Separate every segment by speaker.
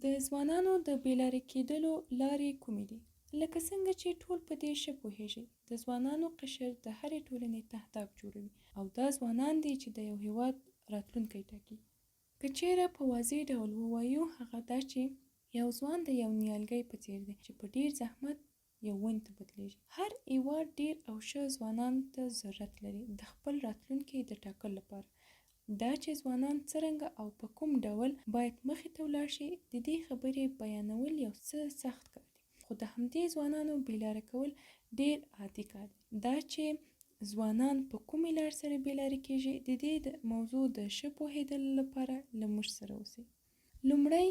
Speaker 1: د ځوانانو د بې لارې کېدلو لارې کومې دي؟ لکه څنګه چې ټول په دې ښه پوهېږئ، د ځوانانو قشر د هرې ټولنې تهداب جوړوي او دا ځوانان دي چې د یو هېواد راتلونکی ټاکي. که چېره په واضح ډول ووایو، هغه دا چې یو ځوان د یو نیالګی په څېر دی چې په ډېر زحمت یو ونې ته بدلېږي. هر هېواد ډېر او ښه ځوانانو ته ضرورت لري د خپل راتلونکي د ټاکلو لپاره. دا چې ځوانان څرنګه او په کوم ډول باید مخې ته ولاړ شي، د دې خبرې بیانول یو څه سخت کار دی، خو د همدې ځوانانو بې لارې کول ډېر عادي کار دی. دا چې ځوانان په کومې لار سره بې لارې کېږي، د دې موضوع د ښه پوهېدلو لپاره له موږ سره اوسئ. لومړی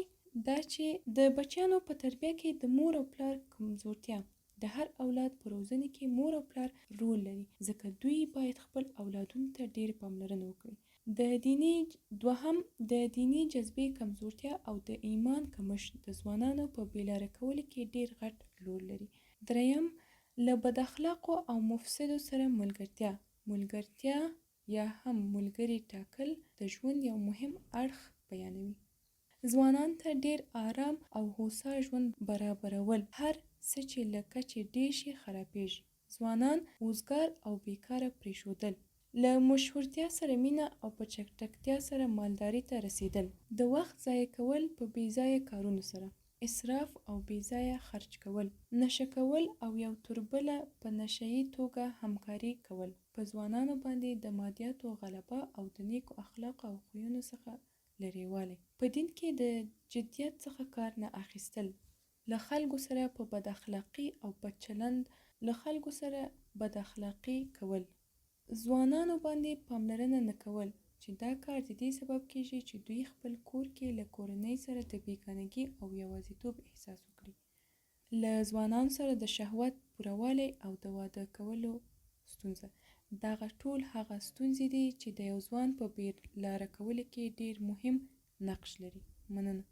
Speaker 1: دا چې د بچیانو په تربیه کې د مور او پلار کمزورتیا، د هر اولاد په روزنې کې مور او پلار رول لري، ځکه دوی باید خپل اولادونو ته ډېره پاملرنه وکړي. د دیني دوهم د دیني جذبې کمزورتیا او د ایمان کمښت د ځوانانو په بې لاره کولو کې ډېر غټ رول لري. دریم له بد اخلاقو او مفسدو سره ملګرتیا، ملګرتیا یا هم ملګري ټاکل د ژوند یو مهم اړخ بیانوي. ځوانان ته ډېر آرام او هوسا ژوند برابرول، هر څه چې له کچې ډېر شي خرابېږي. ځوانان وزګار او بېکاره پرېښودل. له مشهورتیا سره مینه او په چټکتیا سره مالداري ته رسېدل. د وخت ضایع کول په بې ځایه کارونو سره. اسراف او بې ځایه خرچ کول. نشه کول او یو تر بله په نشه یي توګه همکاري کول. په ځوانانو باندې د مادیاتو غلبه او د نیکو اخلاقو او خویونو څخه لرېوالی. په دین کې د جدیت څخه کار نه اخیستل. له خلګو سره په بد اخلاقي او بد چلند له خلګو سره بد اخلاقي کول. ځوانانو باندې پاملرنه نه کول، چې دا کار د دې سبب کېږي چې دوی خپل کور کې له کورنۍ سره د بېګانګي او یوازیتوب احساس وکړي. له ځوانانو سره د شهوت پوره والی او د واده کولو ستونزه، دغه ټول هغه ستونزې دي چې د یو ځوان په بې لاره کولو کې ډېر مهم نقش لري. مننه.